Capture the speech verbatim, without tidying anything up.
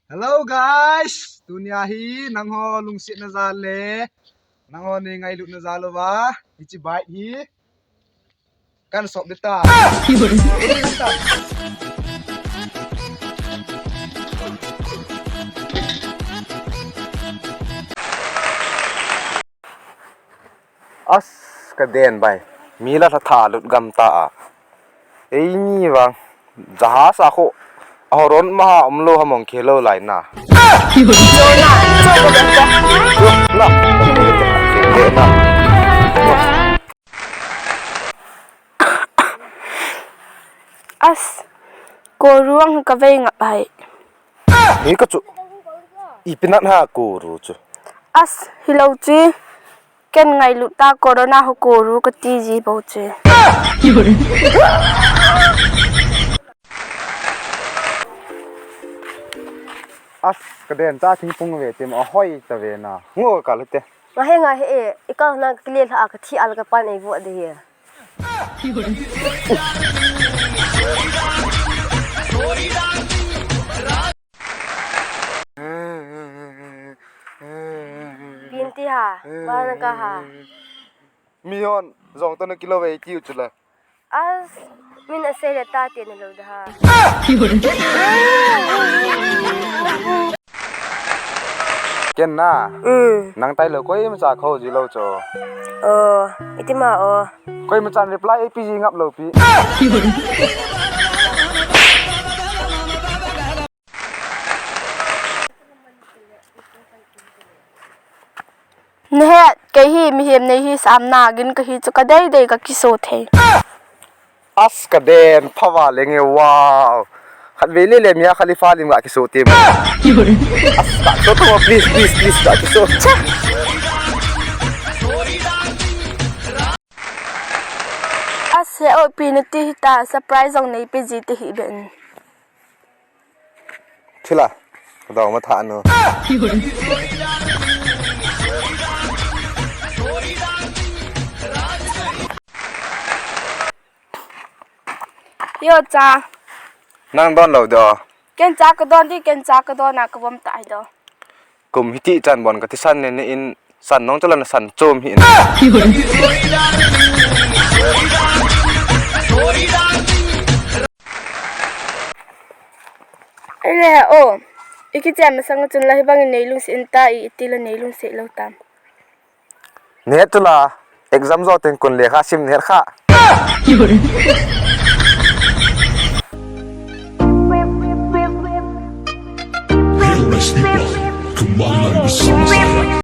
Hello guys, tunia hi nangho lungsetna jal le nangho neingailutna jal uva hiche bike hi kana sop ding ta. As, ka den bai. Mi la tha tha lut gam ta a. Eimi vang jahas a kho, a horon ma ha umlou ha mong khelou lai na. As, koru ang ka vei ngap hai. Hi ka chu. Ipi nat ha koru chu. As, hilou chu. Ken ngailut ta, corona ho koru kati ji bou chu. As, ka den ta thingphung ve tim a hoi ta ve na. Ngo ka lu te. Nga he nga he e, i ka na ka le lha ka thi al ka pan ei vo de he. Binti ha, bana ka ha. Mi hon, jong to na kilo ve ki u chula. As, min a se le ta te na lo da ha. Ken na. Mm. Nang tai lo koi ma cha kho ji lo cho. Oh, iti ma oh. Koi ma chan reply A P G ngap lo pi. Nehet, kei hi mihem nei hi sam na gin ka hi chu ka dei dei ka kiso thei. As ka den, pha va lenge, wow. Khat ve le le Mia Khalifa lim ga kiso te mo. As ka to to, please, please, please, ka kiso. As he o pi na ti hi ta, surprise jong nei pe ji te hi ben. Thila, ka dong ma tha nu. Yo cha. Nang don lo do. Ken cha ka don di, ken cha ka don a ka vom ta ai do. Kum hiti chan bon ka ti san ne ne in san nong chala na san chom hi in. Ele o. Iki chem sang chun la hi bang nei lungset in ta i ti la nei lungset lo tam. Nehet chula, exam jo teng kun lekha sim nehet kha. Hey, Rice People, kembali lagi bersama saya.